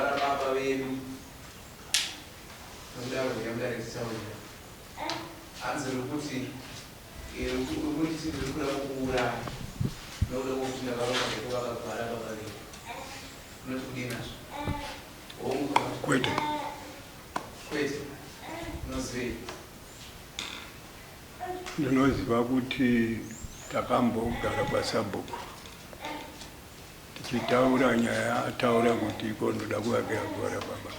guva rababa vedu nokudaro huya mudare tichaurira hanzi riri kuti riri kunditi ndiri kuda kukuuraya nokuda kwokuti ndakaronga zvekuvaka guva rababa vedu unoti kudii nazvo hongu kana kuti Kwete. Kwete. Unozivei? Ndinoziva kuti takambogara kwasabhuku tichitaura nyaya ataura kuti iko ndoda kuvakira guva rababa.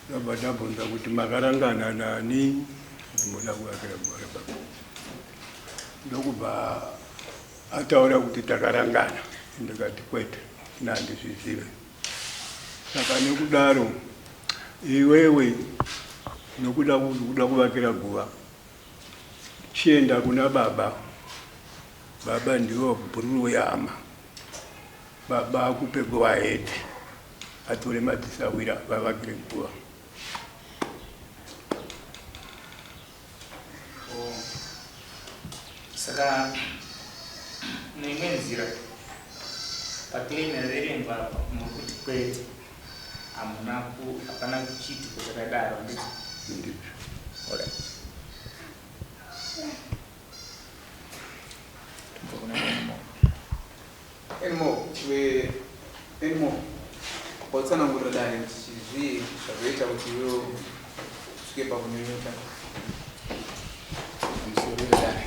Ndobva tabvunza kuti makarangana nani kuti moda kuvakira guva rababa. Ndokubva ataura kuti takarangana. Ndikati kwete, ini handizvizive. Saka nekudaro iwewe nokuda kuda kuvakira guva chienda kuna baba baba ndivo bhururu yama baba akupe go ahead atore madzisahwira vavakire guva. Oh. Saka neimwe nzira paclaim yaverengwa apa muri kuti kwete hamuna ku hapana chiitiko chakadaro handiti? Ndizvo. Alright. Tobva kuna Anymore. Anymore, we Anymore, watsanangurira dare kuti zvii zvazoita kuti iwe usvike pakunyunyuta. Pamusoro wedare.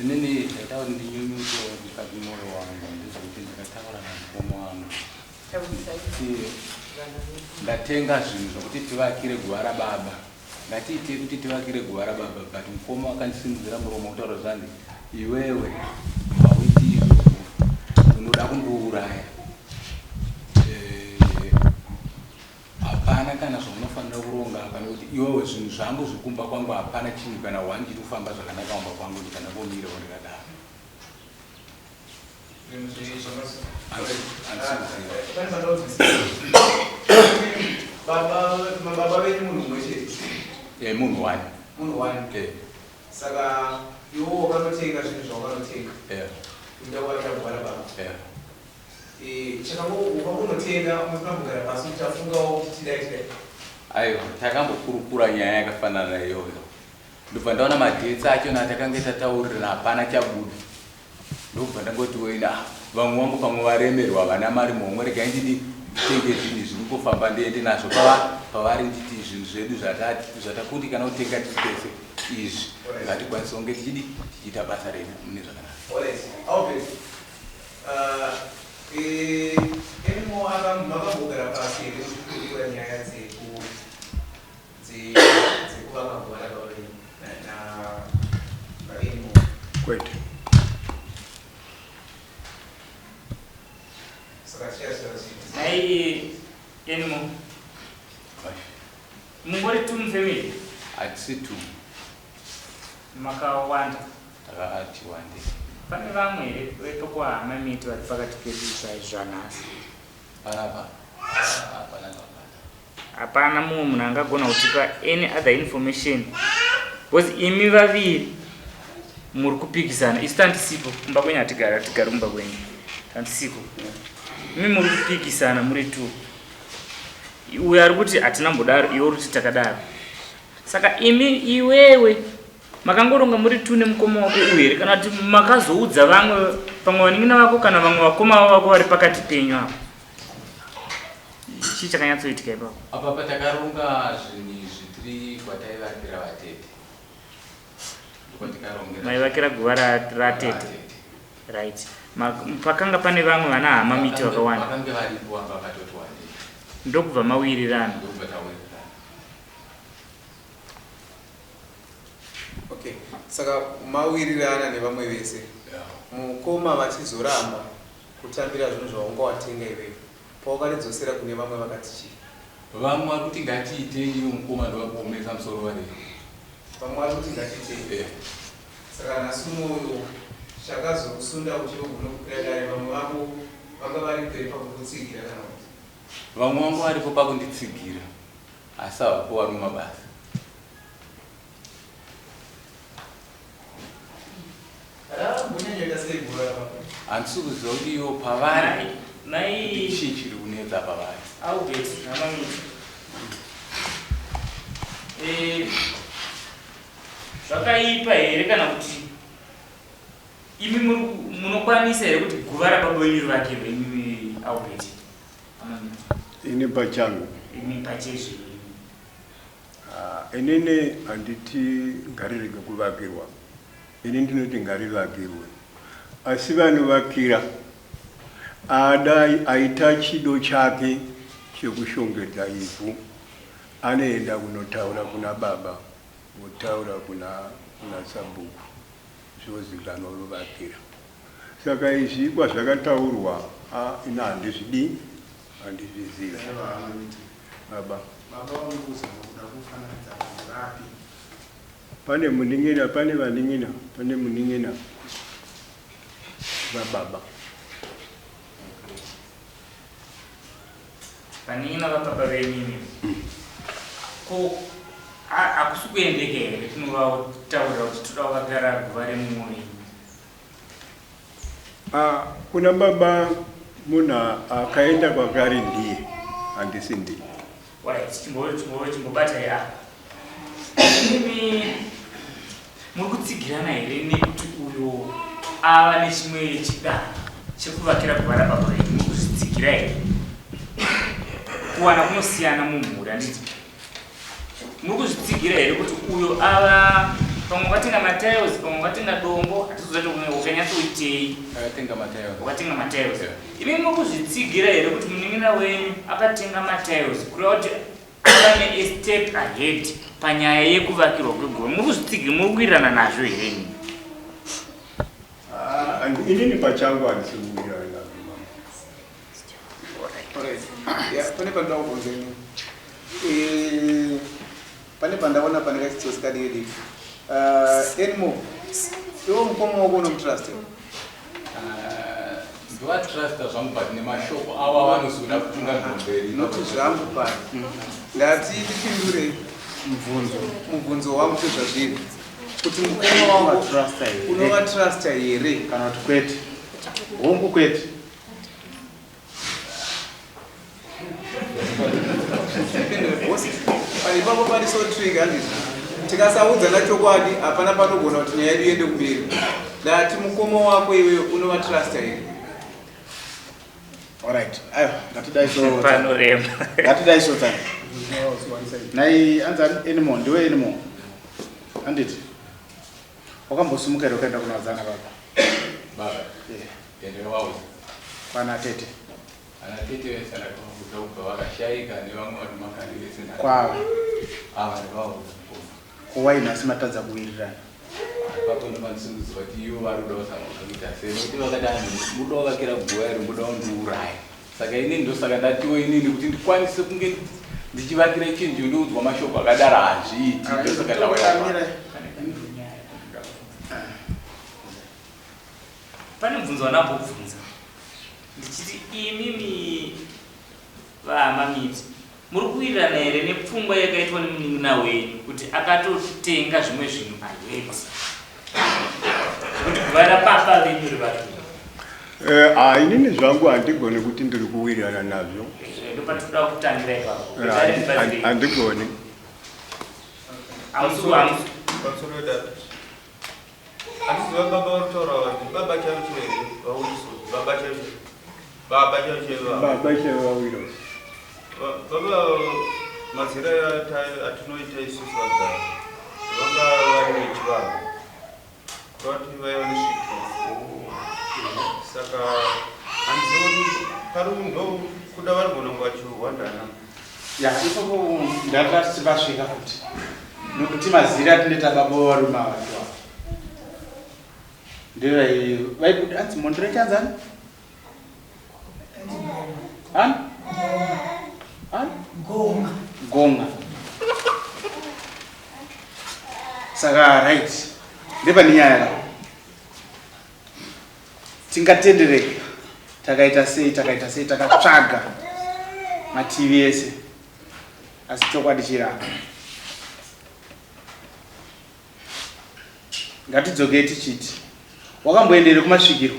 Inini zvaita kuti ndinyunyute mukati mwoyo wangu ndezvekuti ndakataura namukoma wangu kuti ndatenga zvinhu zvokuti tivakire guva rababa. Ngatiitei kuti tivakire guva rababa but mukoma wakandisimudzira muromo kutaura zvanzi iwewe hauiti izvozvo unoda kundiuraya. Eh, hapana kana zvaunofanira kuronga apa nekuti iwewe zvinhu zvangu zvekumba kwangu hapana chinhu kana one chiri kufamba zvakanaka kumba kwangu ndikandangomirawo ndikadaro. Baba venyu munhu mumwe chete? Eh, munhu one. Munhu one. Eh. Saka iwe wakanotenga zvinhu zvawakanotenga. Eh. Kuda kuvatira guva rababa. Eh. Eh, chaka wakunotenga musina kugara pasi kuti tafungawo kuti tidai tidai. Aiwa, takambokurukura nyaya yakafanana iyoyo. Ndobva ndaona madates achona atakange tataurirana hapana chabuda. Ndokubva ndangoti wena ah, vamwe vangu pamwe varemerwa havana mari muhomwe regai ndidi nditenge zvinhu izvi ndingofamba ndiende nazvo pava pavari nditi zvinhu zvedu zvatakundikana kutenga tiri tese izvi ngatikwanise kunge tichidi tichiita basa redu mune zvakanaka. Alright, Albert, uh, eh, Anymore makambogara pasi here muchikurukura nyaya dzeku dzekuvaka guva rababa venyu naVaAnymore? Kwete. Saka tichazvitora chii? Nhai Anymore, mungori two mufamily? Hatisi two. Makawanda. Takati wandei. Pane vamwe here vepakwahama miti vari pakati pedu zvanhasi? Panapa hapana hapana. Hapana mumwe munhu angagona kutipa any other information because imi vaviri muri kupikisana isu tandisipo kumba kwenyu hatigari hatigari kumba kwenyu tandisiko imi muri kupikisana muri two uyo ari kuti hatina mbodaro iwe uri kuti takadaro saka imi iwewe Makangoronga muri two nemukoma wako uyu here kana kuti makazoudza vamwe pamwe vanin'ina vako kana vamwe vakoma vako vari pakati penyu apa? Chii chakanyatsoitika ipapo? Apa patakaronga zvinhu izvi tiri kwataivakira vatete. Ndokwatikarongera. Maivakira guva ratete. Right. Pakanga pane vamwe vana hama miti vakawanda. Vakange varipo vanga vakatoti wandei. Ndokubva mawirirana. Ndokubva tawirirana. Okay, saka mawirirana nevamwe vese Yeah. mukoma vachizoramba kutambira zvinhu zvaunga watenga iwewe pawakaridzosera kune vamwe vakati chii? Vamwe vari kuti ngatiitei ivo mukoma ndovakuomesa musoro vari. Vamwe vari kuti ngatiitei. Yeah. Saka nhasi unoyo chakazokusunda kuti ugone kukwira dare vamwe vako vanga varipo here pakukutsigira kana kuti? Vamwe vangu varipo pakunditsigira asi havapo vari mumabasa. Handisi kuziva kuti ivo pavari. Mai Chii chiri kunetsa pavari? Albert naMamiti. Eh, zvakaipa here kana kuti imi munokwanisa here kuti guva rababa wenyu rivakirwe imi Albert naMamiti? Ini pachangu. Imi pachezvenyu. Ah, inini handiti ngarirege kuvakirwa. Ini ndinoti ngarivakirwe asi vanovakira ada aita chido chake chekushongedza ivhu anoenda kunotaura kuna baba votaura kuna kuna sabhuku zvozikanwa vovakira saka izvi kwazvakataurwa ini handizvidii handizvizivi baba. Baba vanokuzama kuda kufananidza vanhu vapi? Pane munin'ina, pane vanin'ina, pane munin'ina vababa. Vanin'ina vababa venyu imi. Ko hakusi kuendeka here tinovataurira kuti toda kuvagara guva remumwe wenyu? Ah, kuna baba munhu akaenda kwakari ndiye, handisi ndini. Alright, chimbobatai apa. Imi muri kutsigirana here nekuti uyo ava nechimwe chidanho chekuvakira guva rababa venyu? Muri kuzvitsigira here? Kuwana kunosiyana mumhuri, handiti? Muri kuzvitsigira here kuti uyo ava pamwe wakatenga matiles, pamwe wakatenga dombo, hatizoziva kuti umwe wakanyatsoitei. Akatenga matiles. Wakatenga matiles. Yeah. Imi muri kuzvitsigira here kuti munin'ina wenyu akatenga matiles kureva kuti ava ne a step ahead panyaya yekuvakirwa kweguva? Muri kuzvitsigira, muri kuwirirana nazvo here imi? Ah, inini pachangu handisi kuwirirana nazvo mama. Alright. Yeah, pane pandoda kubvunza ini. Eh, pane pandaona pane kachitsotsi kadiki diki. Uh, Anymore. Iwe mukoma wako unomutrust? Ah, ndovatrusta zvangu but nemashoko avo avanozoda kutungamira mberi. Not zvangu pano. Ndati ndipindure mubvunzo mubvunzo wangu sezvazviri. Kuti mukoma wako Unovatrusta here? unovatrusta here? Kana kuti kwete. Hongu kwete. Ipapo pari so trick handizvo tikasaudzana chokwadi hapana panogona kuti nyaya yedu iende kumberi. Ndati mukoma wako iwewe unovatrusta here? Alright. Ayo, ngatidai so. Panorema. Ngatidai so tani. Nai anzi Anymore, ndiwe Anymore. Handiti. Wakambosimuka here ukaenda kunowadzana baba? Baba. Yeah. Ende wauza. Kwana tete. Ana tete vese ndakavaudza kubva vakashaika nevamwe vari makandi vese ndaka. Kwava. Ava ndakavaudza mukoma. Ko why nhasi matadza kuwirirana? Ipapo ndopandisikuziva kuti ivo vari kuda kuzama kuita sei nekuti vakati hanzi muda kuvakira guva iri muda kundiuraya. Saka inini ndosaka ndatiwo inini kuti ndikwanise kunge ndichivakira chinhu chinondoudzwa mashoko akadaro hazviiti ndosaka ndauya pano. Pane mubvunzo wandambobvunza ndichiti imimi vahama miti muri kuwirirana here nepfungwa yakaitwa nemunin'ina wenyu kuti akatotenga zvimwe zvinhu ahead kuti guva rapapa venyu rivakirwe? Eh, ah, inini zvangu handigoni kuti ndiri kuwirirana nazvo. Eh, ndopatinoda kutangira ipapo. Eh, handigoni. Amusu amusu. Pamusoro wedata. Handiziva baba vari kutaura vati baba chaivo chaivo here vaWilson baba chaivo chaivo baba chaivo chaivo ava. Baba chaivo vaWilson. Baba mazera atinoita isusu vagari vanga vari vechivanhu kureva kuti vaiva nesvikiro saka handiziva kuti pari ndo kuda varigona kunge vachihwandana. Ya ipapo ndanga tichivasvika futi nokuti mazira atinoita baba varume ava ndiwo ndevai vaibuda hanzi mhondoro ichanzani ani ani Gonga. Gonga. Saka right ndepane nyaya ka Tingatendereka takaita sei takaita sei takatsvaga mativi ese asi chokwadi chiri apa. Ngatidzokei tichiti wakamboenda here kumasvikiro?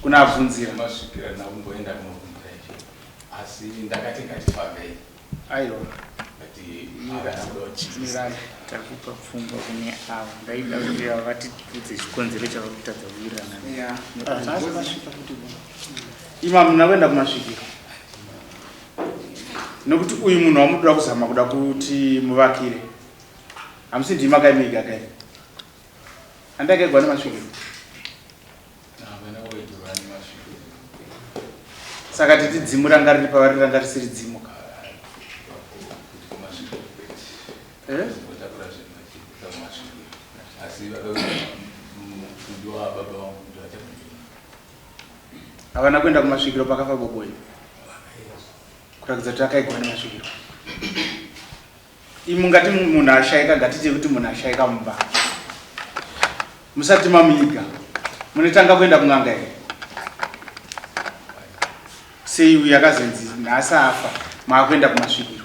Kuna abvunzira. Masvikiro handina kumboenda kunobvunzira ishe asi ndakati ngatifambei. Aiwa. But havana kuda kuchizisa. Mirai. Takupa pfungwa kune ava ndaida kuti ava vatibvudze chikonzero chavari kutadza kuwirirana. Yeah. Nhasi vasvika futi kuno. Ima muna kuenda kumasvikiro. Nokuti uyu munhu wamunoda kuzama kuda kuti muvakire. Hamusi ndimi makaimiga kai. Handakaigwa nemasvikiro. Havana kuregurwa nemasvikiro. Saka titi dzimu ranga riri pavari ranga risiri dzimu ka. Kuti kumasvikiro kwete. Eh? Votakura zvinhu vachiisa kumasvikiro. Asi mutumbi wababa vangu kuti vachabvunzira. Havana kuenda kumasvikiro pakafa gogoyi. Kuratidza kuti akaigwa nemasvikiro. Imi mungati munhu ashaika ngatite kuti munhu ashaika mumba. Musati mamuiga. Munotanga kuenda kun'anga here? Sei uyu akazonzi nhasi afa maakuenda kumasvikiro?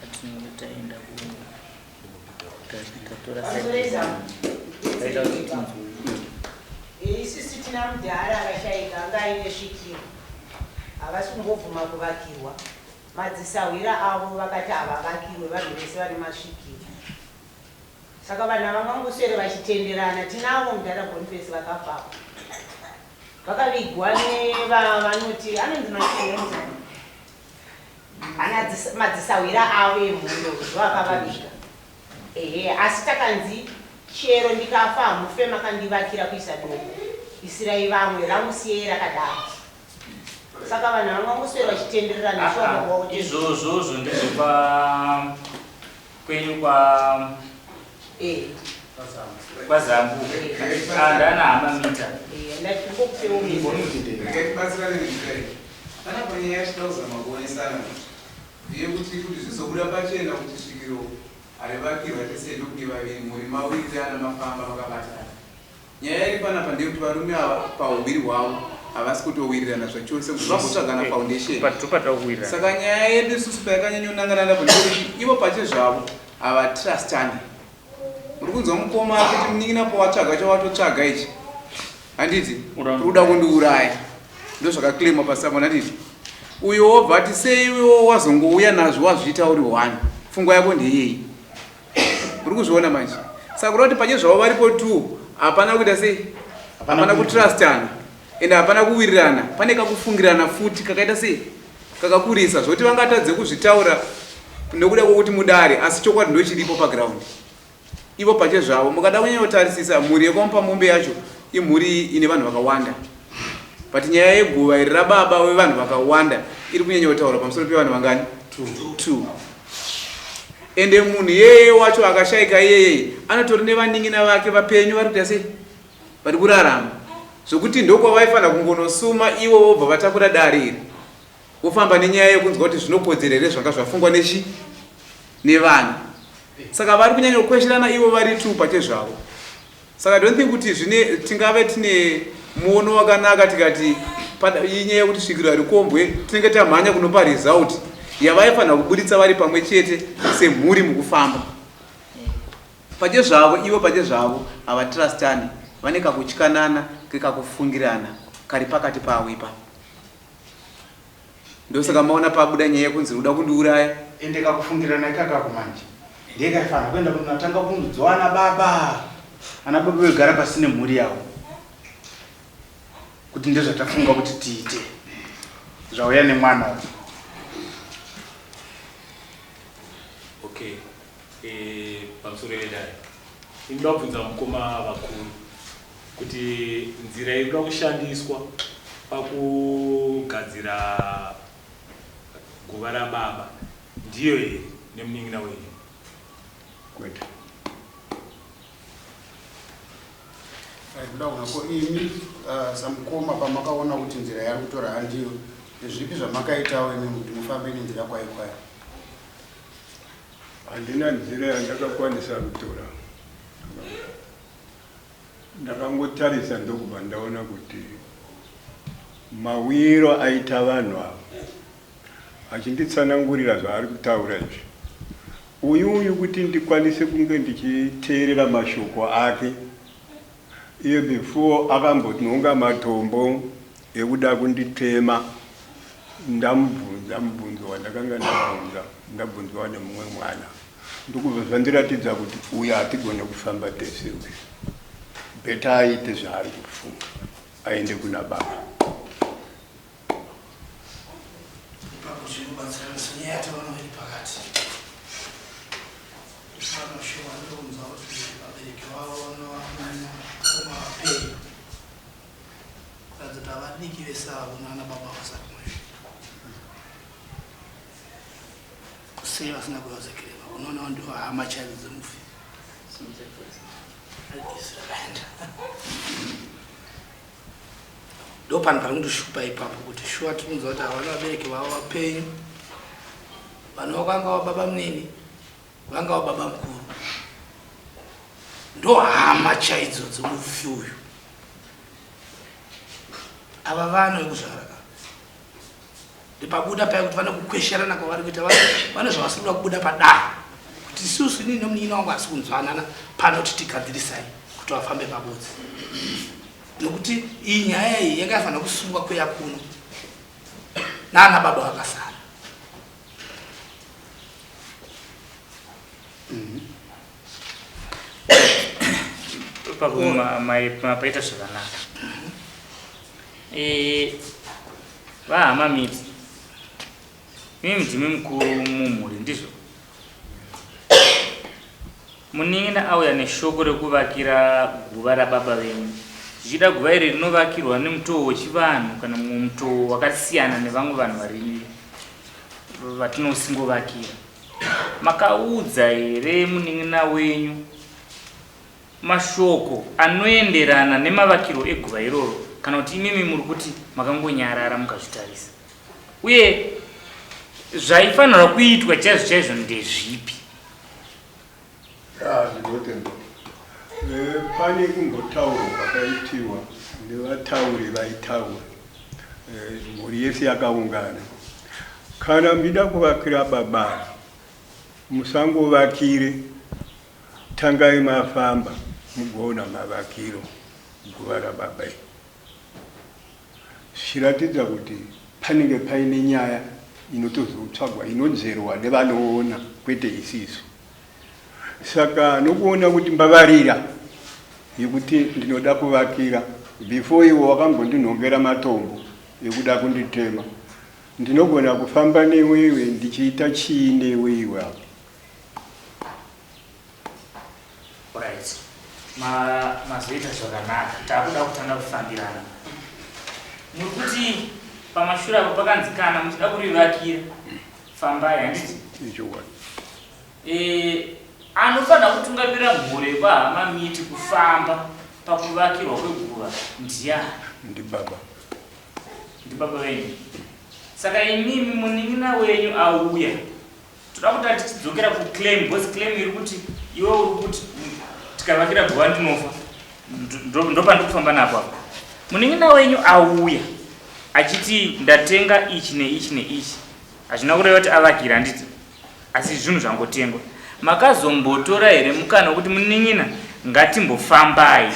Atinenge taenda ku tatora side. Taita kuti tinzwe. Isusu tina mudhara akashaika anga aine svikiro havasi kumbobvuma kuvakirwa madzisahwira avo vakati havavakirwe vanhu vese vane masvikiro saka vanhu havangangoswere vachitenderana tinavo mudhara Boniface vakafapo vakavigwa nevanoti anonzi machienza ana madzisahwira avo emhondo ndovakavaviga ehe asi takanzi chero ndikafa hamufe makandivakira kuisa dombo isirai vamwe ramusiyei rakadaro saka vanhu vangangoswera vachitendererana Ah, ah, izvozvozvo ndezvekwa kwenyu kwa kwazambu andana hama mita. Regai tibatsirane nenzira iyi. Panapa nyaya yatinoda kuzama kuonesana ndeyekuti kuti zvizobuda pachena kuti svikiro harivakirwa tese ndokunge vaviri mhuri mawirirana mafamba makabatana. Nyaya iri panapa ndeyekuti varume ava pahuviri hwavo havasi kutowirirana zvachose kuti vagotsvagana foundation. Topata kuwirirana. Saka nyaya yedu isusu payakanyanyonangana napo ndeyekuti ivo pachezvavo havatrustani. Muri kunzwa mukoma kuti munin'ina pawatsvaga chawatotsvaga ichi handiti uri kuda kundiuraya ndozvakaclaimwa pasamona handiti uyo wobva ati sei iwewo wazongouya nazvo wazviita uri one pfungwa yako ndeyei uri kuzviona manje saka kuda kuti pache zvavo varipo two hapana kuita sei hapana kutrustana ende hapana kuwirirana pane kakufungirana futi kakaita sei kakakurisa zvekuti vangatadze kuzvitaura nokuda kwokuti mudare asi chokwadi ndochiripo paground ivo pache zvavo mukada kunyanyotarisisa mhuri yekwamupamombe yacho imhuri ine vanhu vakawanda but nyaya yeguva iri rababa wevanhu vakawanda iri kunyanya kutaura pamusoro pevanhu vangani two ende munhu iyeye wacho akashaika iyeye anotori nevanin'ina vake vapenyu vari kuita sei vari kurarama zvokuti ndokwavaifanira kungonosuma ivo vobva vatakura dare iri vofamba nenyaya yekunzwa kuti zvinokodzera here zvanga zvafungwa nechi nevanhu saka vari kunyanya kukwesherana ivo vari two pachezvavo saka I don't think kuti zvine tingave tine muono wakanaka tikati inyaya yekuti svikiro harikombwe tinenge tamhanya kunopa result yavaifanira kuburitsa vari pamwe chete semhuri mukufamba pachezvavo ivo pachezvavo havatrustani vane kakutyanana kekakufungirana kari pakati pavo ipapo ndosaka maona pabuda nyaya yekunzi uda kundiuraya ende kakufungirana ikakako manje ndiye kaifanira kuenda kunatanga kunzwa ana baba ana baba vegara pasine mhuri yavo kuti ndezvatafunga kuti tiite zvauya nemwana uyu. Okay, pamusoro vedare inoda kubvunza mukoma vakuru kuti nzira iri kuda kushandiswa pakugadzira guva rababa ndiyo here nemunin'ina wenyu? Kwete. Kuda kuona ko imi samukoma pamakaona kuti nzira yaari kutora handiyo ndezvipi zvamakaitawo imi kuti mufambe nenzira kwayo kwayo? Handina nzira yandakakwanisa kutora. Ndakangotarisa ndokubva ndaona kuti mawiro aita vanhu ava achinditsanangurira zvaari kutaura izvi uyu uyu kuti ndikwanise kunge ndichiteerera mashoko ake. Iye before akambotinhonga matombo ekuda kunditema ndamubvunza mubvunzo wandakanga ndabvunza ndabvunzwa nemumwe mwana ndokubva zvandiratidza kuti uyu hatigone kufamba tese uyu better aite zvaari kufunga aende kuna baba. Ipapo zvinobatsirana senyaya yataona iri pakati. Vanoshoma ndokunzwa kuti vabereki vavo vanonyanya koma vapenyu. Kuratidza kuti havadiki vese avo nana baba vasati kumashure. Sei vasina kuuya kuzokirema? Unoona ndivo hama chaidzo dzemufi. Rakaenda. Ndopanhu pari kundishupa ipapo kuti shuwa tiri kunzwa kuti havana vabereki vavo vapenyu vanova kwanga wababa munini vanga wababa mukuru ndo hama chaidzo dzemufi uyu ava vana vekuzvara ka Ndipabuda paya kuti vane kukwesherana kwavari kuita vane zvavasiri kuda kubuda padare kuti isusu inini nemunin'ina wangu asi kunzwanana panoti tigadzirisai kuti vafambe pabodzi nokuti iyi nyaya iyi yanga yafanira kusungwa kuya kuno naana baba vakasara. Ipapo mapaita zvakanaka. Eh, vahama miti mimi ndimi mukuru mumhuri ndizvo munin'ina auya neshoko rekuvakira guva rababa venyu zvichida guva iri rinovakirwa nemutoo wechivanhu kana mumwe mutoo wakasiyana nevamwe vanhu vari vatinosingovakira makaudza here munin'ina wenyu Mashoko anoenderana nemavakirwo eguva iroro kana kuti imimi muri kuti makangonyarara mukazvitarisa uye zvaifanirwa kuitwa chaizvo chaizvo ndezvipi? Ah, ndinotenda. Eh, pane kumbotaurwa kwakaitiwa nevatauri vaitaura eh, mhuri yese yakaungana kana muchida kuvakira baba musangovakire Tangai mafamba mugoona mavakiro guva rababa iri zvichiratidza kuti panenge paine nyaya inotozotsvagwa inonzverwa nevanoona kwete isisu. Saka nokuona kuti mbavarira yekuti ndinoda kuvakira before iwo wakambondinhongera matombo ekuda kunditema ndinogona kufamba newewe ndichiita chii newe iwe apo. Right. Ma, mazoita zvakanaka. Takuda kutanga kufambirana. Muri kuti pamashure apo pakanzi kana muchida kurivakira fambai handiti? Ichokwadi. Eh, anofanira kutungamira mhuri yekwaHama Miti kufamba pakuvakirwa kweguva ndiani? Ndibaba. Ndibaba venyu. Saka imimi munin'ina wenyu auya Toda kuti tichidzokera kuclaim because claim iri kuti iwe uri kuti tikavakira guva ndinofa ndopandiri kufamba napo apa. Munin'ina wenyu auya achiti ndatenga ichi neichi neichi hazvina kureva kuti avakira handiti asi zvinhu zvangotengwa. Makazombotora here mukana wekuti munin'ina ngatimbofambai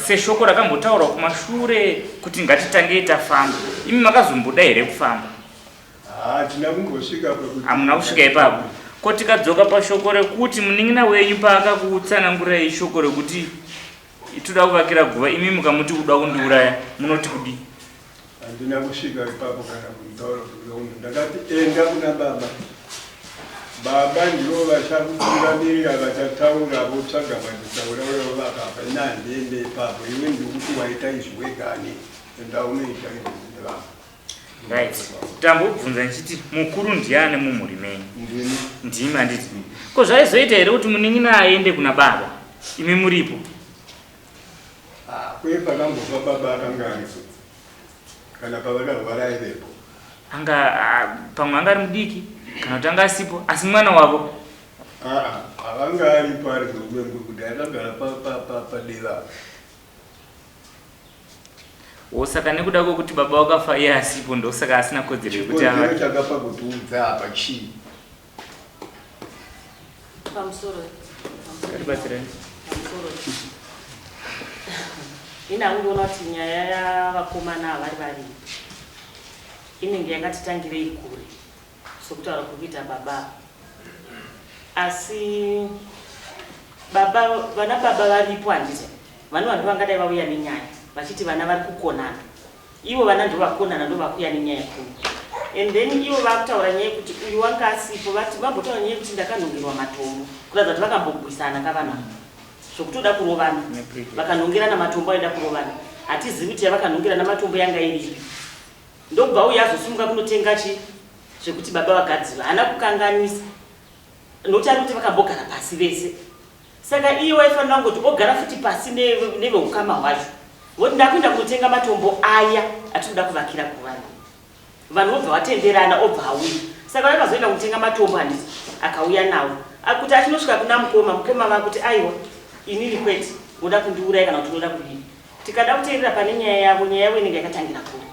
seshoko rakambotaurwa kumashure kuti ngatitangei tafamba imi makazomboda here kufamba? Hatina kumbosvika pekuti. Hamuna kusvika ipapo. Ko tikadzoka pashoko rekuti munin'ina wenyu paakakutsanangurirai shoko rekuti toda kuvakira guva imi mukamuti uda kundiuraya munoti kudii? Handina kusvika ipapo kana kumutaura kuti uda kundi ndakati enda kuna baba. Baba ndivo vachakutungamirira vachataura votsvaga madzitaura uyo vakafa ini handiende ipapo iwe ndikuti waita izvi wegani enda unoita izvi nevanhu. Right. Tambobvunza ndichiti mukuru ndiani mumhuri menyu? Ndini. Ndimi handiti? Ko zvaizoita here kuti munin'ina aende kuna baba imi muripo? Ah, kuye pakambofa baba akanga aripo. Kana pavakarwara aivepo. Anga ah, pamwe anga ari mudiki kana kuti anga asipo asi mwana wavo. Ah, ah, anga aripo ari murume mukuru kudai akagara padeva pa, pa, pa Wo saka nekuda kwekuti baba wakafa iye asipo ndosaka asina kodzero yekuti ava Chikonzero chakapa kuti ubve apa chii? Pamusoro. Ngatibatsirane. Pamusoro. Ini hangu ndoona kuti nyaya yavakomana ava vari vaviri inenge yakatitangirei kure sokutaura kuri kuita baba asi baba vana baba varipo handiti vana vanhu vangadai vauya nenyaya vachiti vana vari kukonana ivo vana ndovakonana ndovakuya nenyaya kuno and then ivo vakutaura nyaya yekuti uyu wanga asipo vati vambotaura nyaya yekuti ndakanhongerwa matombo kuratidza kuti vakambogwisana kavana zvokutoda kurovana vakanhongerana matombo aida kurovana hatizivi kuti yavakanhongerana matombo yanga iripi ndokubva uyu azosimuka kunotenga chi zvekuti baba vagadzirwa haana kukanganisa nokuti ari kuti vakambogara pasi vese saka iye waifanira kungoti ogara futi pasi neveukama hwacho voti ndakuenda kunotenga matombo aya atinoda kuvakira kuvanhu vanhu vobva vatenderana obva auya saka vakazoenda kunotenga matombo handiti akauya nawo akuti achinosvika kuna mukoma mukoma vakuti aiwa inini kwete unoda kundiuraya kana kuti unoda kudii tikada kuteerera pane nyaya yavo nyaya yavo inenge yakatangira kure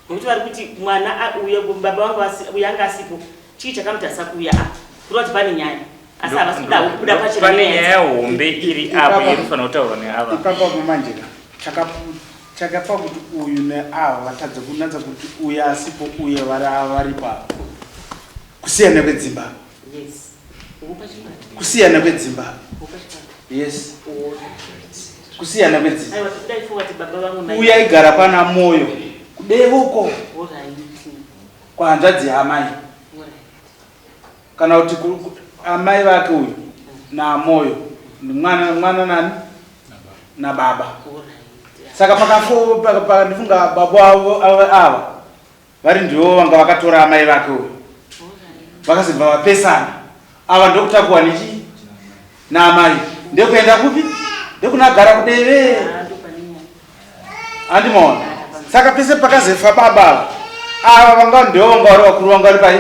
nekuti vari kuti mwana uyo baba vangu uyo anga asipo chii chakamutarisa kuuya apa kureva kuti pane nyaya asi havasi kuda kubuda pachena pane nyaya hombe iri apo inofanira kutaurwa neava ipapo manje chakapa kuti uyu neava vatadze kunatsa kuti uyu asipo uye vari ava varipo apa kusiyana kwedzimba kusiyana kwedzimba yes kusiyana kwedzimba uyu aigara pana moyo kudevo uko kwahanzvadzi yaamai kana kuti amai vake uyu namoyo mwana mwana nani nababa saka pakafo ndifunga baba avo ava vari ndivo vanga vakatora amai vake uyu vakazobva vapesana ava ndokutakuwa nechi naamai ndekuenda kupi ndekunagara kudeve andimaona saka pese pakazefa baba ava ava vanga ndivo vanga vari vakuru vanga vari pai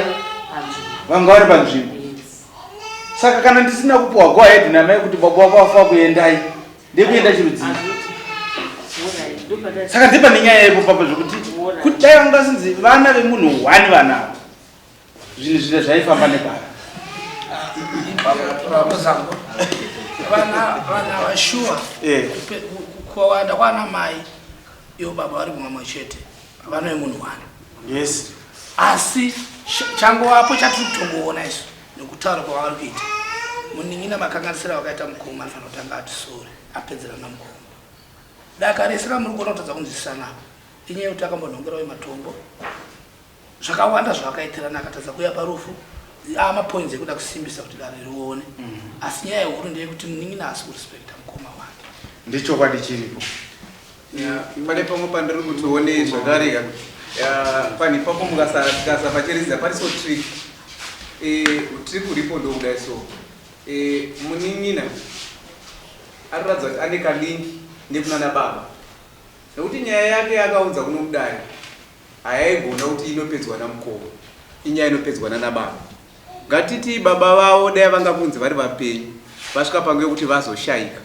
vanga vari panzvimbo saka kana ndisina kupiwa go ahead namai kuti baba wako wafa kuendai ndekuenda chirudzii saka ndipane nyaya yepo papa zvekuti kuti dai vanga vasinzi vana vemunhu one vana ava zvinhu zvine zvaifamba nebara Zangu vana vana vashuwa Eh. kuwanda kwana mai ivo baba vari kumamwe chete vana vemunhu one yes asi changovapo chatiri kutongoona isu nekutaura kwavari kuita munin'ina makanganisira vakaita mukoma anofanira kutanga ati sori apedzera namukoma daka rese ramuri kuona kutadza kunzwisisana apa inyaya yekuti akambonhongerawo matombo zvakawanda zvavakaitirana akatadza kuuya parufu amapoints ekuda kusimbisa kuti dare rione asi nyaya huru ndeyekuti munin'ina haasi kurespekta mukoma wake ndechokwadi chiripo pane pamwe pandiri kuti one zvakare ka pani ipapo mukasapacheriza pari so trick trick uripo ndokudai so munin'ina anoratidza kuti ane kalink nekunana baba nekuti nyaya yake yakaunza kuno kudai hayaigona kuti inopedzwa namukoma inyaya inopedzwa nana baba ngatiti baba vavo dai vanga kunzi vari vapenyu vasvika panguva yekuti vazoshayika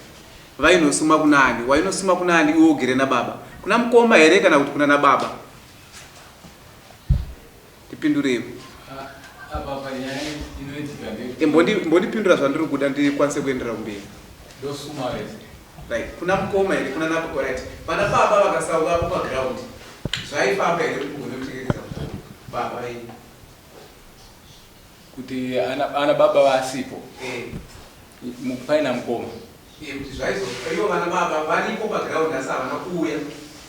vainosuma kunani wainosuma kunani iwe ugere nababa kuna mukoma here kana kuti kuna nababa tipindureiwo apa panyaya inoitika ndeyekuti Mbondipindura zvandiri kuda ndikwanise kuendera kumberi ndosuma vese right kuna mukoma here kuna nababa right vana baba vakasauvapo paground zvaifamba here kuti mugone kuchengetedza mukoma baba venyu kuti ana baba vasipo paina mukoma kuti zvaizo ivo vana baba varipo paground asi havana kuuya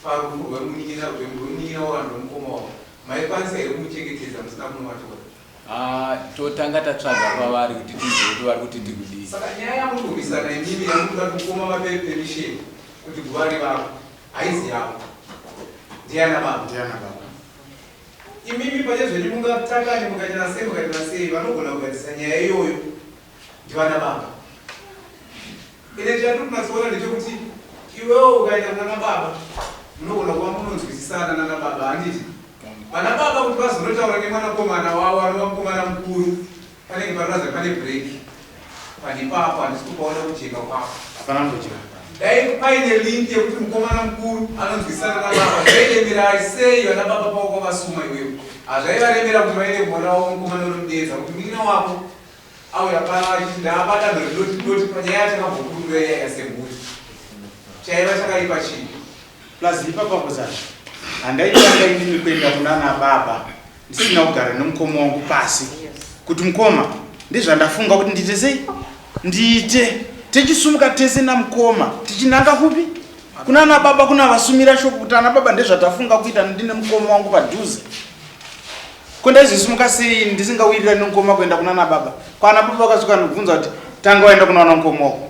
parufu rwemunin'ina rwemunin'ina wavo rwemukoma wavo maikwanisa here kumuchengetedza musina kunovatora Ah, totanga tatsvaga kwavari kuti tinzwe kuti vari kuti tikudii saka nyaya yamukurwisana imimi yamukuda kukoma vape permission kuti guva rivako haizi yavo ndiana baba ndiana baba imimi pachezvenyu mungatakani mukaitana sei mukaitana sei vanogona kugadzisa nyaya iyoyo ndivana baba ine chatiri kunatsoona ndechekuti iwewo ukaenda kunana baba munogona kuva munonzwisisana nana baba handiti vana baba kuti vazonotaura nemwanakomana wavo anova mukomana mukuru panenge panoratidza pane break panipapo handisi kupaona kujeka kwapo hapana kujeka dai paine link yekuti mukomana mukuru anonzwisana nababa zvairemerai sei vana baba pavo kwavasuma iwewo hazvaivaremera kuti vaende kumwana wavo mukomana unomudedza kuti munin'ina wako auya pano achiti ndaabata doti doti panyaya yatakambokudura iya yasemhuri Chaiva chakaipa chii? Plus ipapa kuzana handaitanga inini kuenda kunana baba ndisina kugara nemukoma wangu pasi kuti mukoma ndizvandafunga kuti ndiite sei ndiite techisumuka tese namukoma tichinanga kupi kunana baba kuna vasumira shoko kuti ana baba ndezvatafunga kuita ndine mukoma wangu padhuze ko ndaizosumuka sei ndisingawirirani nemukoma kuenda kunana baba kwana baba vakasvika ndikubvunza kuti tanga waenda kunaona mukoma wako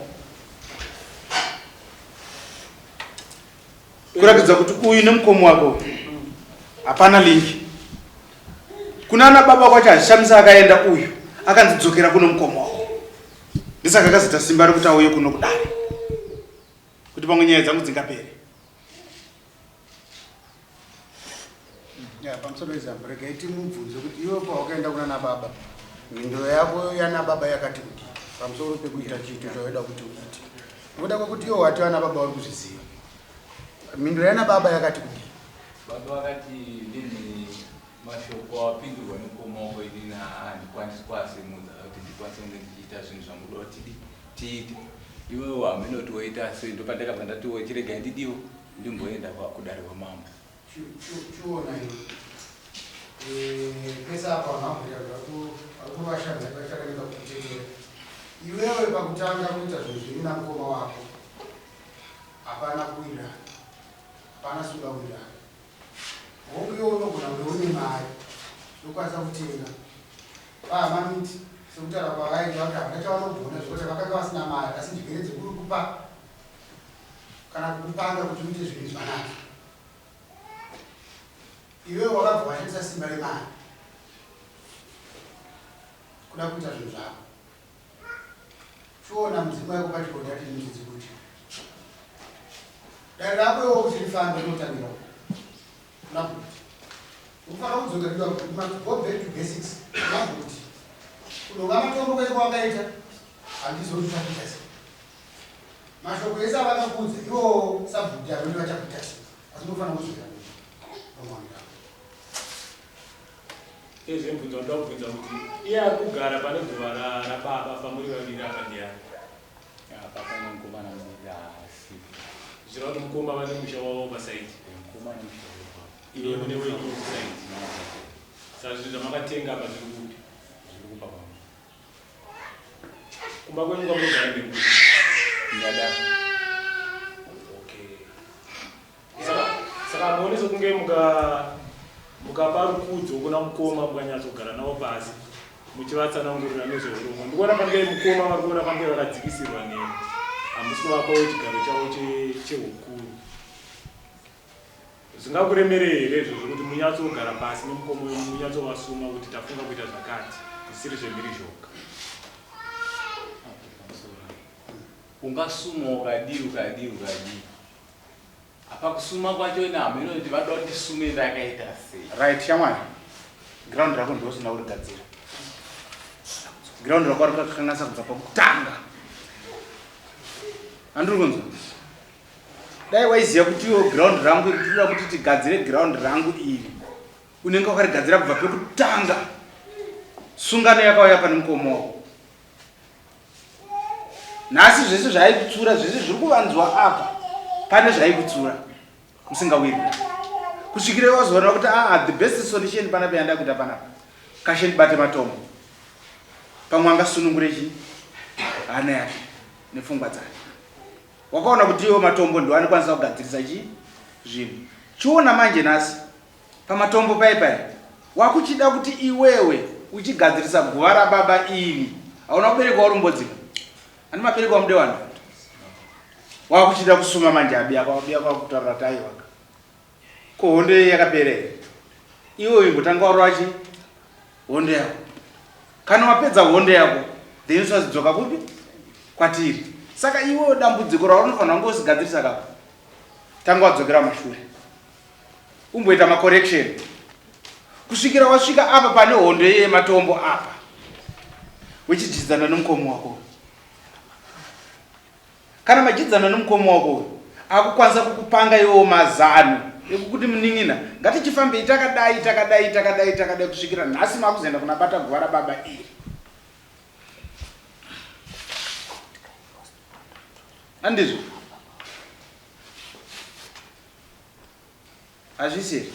kuratidza kuti uyu nemukoma wako hapana link kunana baba kwacho hazvishamisa akaenda uyu akanzi dzokera kuno mukoma wako ndisaka akazoita simba rekuti auye kuno kudare kuti pamwe nyaya dzangu dzingapere Ya, pamusoro wezambo regai timubvunze kuti iwe pawakaenda kuna nababa mhinduro yako yana baba yakati kudii pamusoro pekuita chiito chawaida kuti uite nokuda kwekuti iwe wati vana baba vari kuzviziva mhinduro yana baba yakati kudii Baba vakati ndini mashoko apindurwa nemukoma wako inini handikwanisi kuasimudza kuti ndikwanise kunge ndichiita zvinhu zvamuda kuti tiite iwewo hameno kuti woita sei ndopandakabva ndatiwo chiregai ndidiwo ndimboenda kudare kwamambo Chiona iwe eh, pese apa vanhu vakuvashamisa vachakaneka kukutetera iwewe pakutanga kuita zvinhu zviri namukoma wako hapana kuwirirana hapana sungawirirana hongu iwe unogona kunge une mari yokwanisa kutenga vahamamiti sekutaura kwavaita vati havana chavanogona zvekuti vakanga vasina mari asi njere dzekuri kupa kana kukupanga kuti uite zvinhu zvanaka iwewe wakabva washandisa simba remari kuda kuita zvinhu zvako chiona mudzimu wako pachikonda ati nyuchi dzikuti dare rako iwo kuti rifambe rinotangira kuna kuti unofanira kudzoka kuda kuti must go back to basics kuna kuti kunonga matombo kwese kwawakaita handizoti uchakuita sei Mashoko ese avakakuudza ivowo sabhuti havandi vachakuita sei asi unofanira kudzokera kunowanika. Ezve mubvunzo wandoda kubvunza kuti iye ari kugara pane guva rababa pamuri vaviri apa ndiani? Apa pane mukomana mudiki haasi. Zvireva kuti mukoma vane musha wavo pasaidi. Mukoma ane musha wavo. Iwe mune wenyu kusaidi. Saka zvinhu zvamakatenga apa zviri kupi? Zviri kumba kwangu. Kumba kwenyu kwamunogara ndekupi? Nyadara. Okay. Saka saka muone sekunge muka mukapa rukudzo kuna mukoma mukanyatsogara navo pasi muchivatsanangurira nezveurongwa. Ndikuona pange mukoma vari kuona pange vakadzikisirwa nemi. Hamusi kuvapawo chigaro chavo chehukuru. Zvingakuremerei here izvozvo kuti munyatsogara pasi nemukoma wenyu munyatsovasuma kuti tafunga kuita zvakati zvisiri zvemhirizhonga? Ungasuma ukadii ukadii ukadii apa kusuma kwacho ina hameno kuti vada kuti ndisume ndakaita sei. Right shamwari, ground rako ndiwe usina kurigadzira. Ground rako rakakanganisa kubva pakutanga. Handiri kunzwa? Dai waiziva kuti iwo ground rangu iri tinoda kuti tigadzire ground rangu iri unenge wakarigadzira kubva pekutanga. Sungano yakauya pane mukoma wako. Nhasi zvese zvaaikutsura zvese zviri kuvanzwa apa pane zvaaikutsura musingawirira kusvikira wazoona kuti aa the best solution panapa yanda kuita panapa kashe ndibate matombo pamwe angasunungure chii hana yake nepfungwa dzake. Wakaona kuti iwo matombo ndiwo anokwanisa kugadzirisa chii zvinhu. Chiona manje nhasi pamatombo paye paye wakuchida kuti iwewe uchigadzirisa guva rababa iri hauna kuberekwa uri mbodzika ani mabereko wamudewana wakuchida kusuma manje abi yako abi yako akutaura kuti aiwa ko hondo iyi yakapera here iwe imbotanga warova chii hondo yako kana wapedza hondo yako then usazidzoka kupi kwatiri saka iwe dambudziko raunofanira kunge usigadzirisa kapa tanga wadzokera mashure umboita macorrection kusvikira wasvika apa pane hondo iye yematombo apa wechidyidzana nemukomo wako Kana madyidzana nemukoma wako uyu akukwanisa kukupanga iwewo mazano ekukuti munin'ina ngatichifambei takadai takadai takadai takadai kusvikira nhasi makuzoenda kuna bata guva rababa iri. Andizvo? Hazvisi here?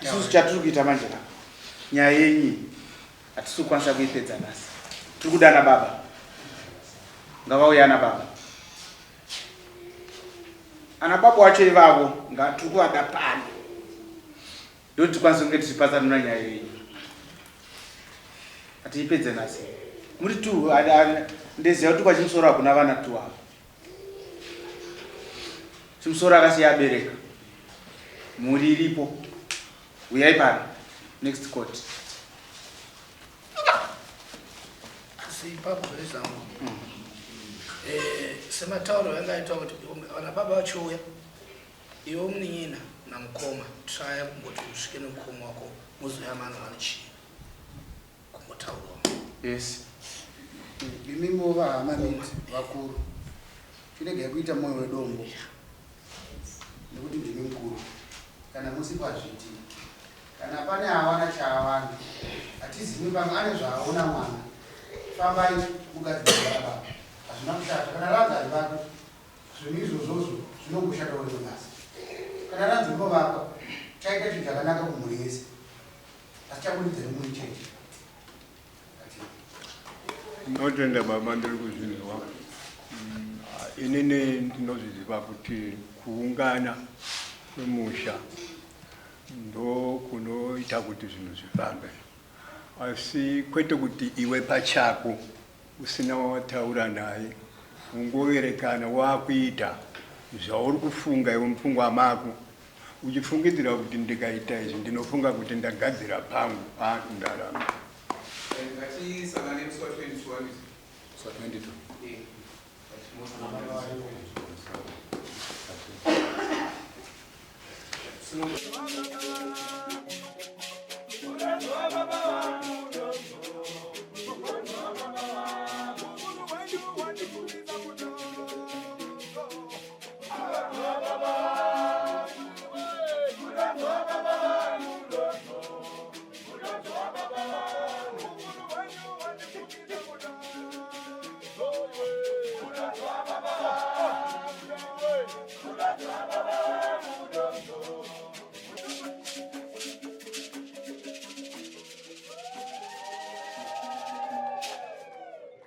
Isusu chatiri kuita manje ka nyaya yenyu hatisi kukwanisa kuipedza nhasi. Tiri kuda ana baba. Ngavauye ana baba. Ana baba wacho ivavo ngatiri kuvada pano. Ndoti tikwanise kunge tichipatsanura nyaya yenyu. Hatiipedze nhasi. Muri tu ndeziva kuti kwachimusoro hakuna vana tu ava. Chimusoro akasiya abereka. Mhuri iripo. Uyai pano. Next court. Asi ipapo zvaizangu. Eh, sematauro yanga aitwa kuti vana baba vachiuya iwe munin'ina namukoma traya kumboti usvike nemukoma wako muzouya mano vane chii kumbotaurwa. Yes. Imimi vahama miti vakuru chiregai kuita moyo wedombo nekuti ndimi mukuru kana musipo hazviiti kana pane awana chaawana hatizivi pamwe ane zvaaona mwana fambai mugadzirira baba hazvina kushata kana ranzi harivakwe zvinhu izvozvozvo zvinongoshatawo rimwe basa kana ranzi rinovakwa chaita chinhu chakanaka kumhuri yese asi chaburidza rimwe chete. Ndinotenda baba ndiri kuzvinzwa. Inini ndinozviziva kuti kuungana kwemusha ndokunoita kuti zvinhu zvifambe, asi kwete kuti iwe pachako usina wawataura naye ungoerekana wakuita zvauri kufunga iwe mupfungwa mako uchifungidzira kuti ndikaita izvi ndinofunga kuti ndagadzira pangu pandarama. Ngatisangane musi wa 22 handiti? Musi wa 22. Eh.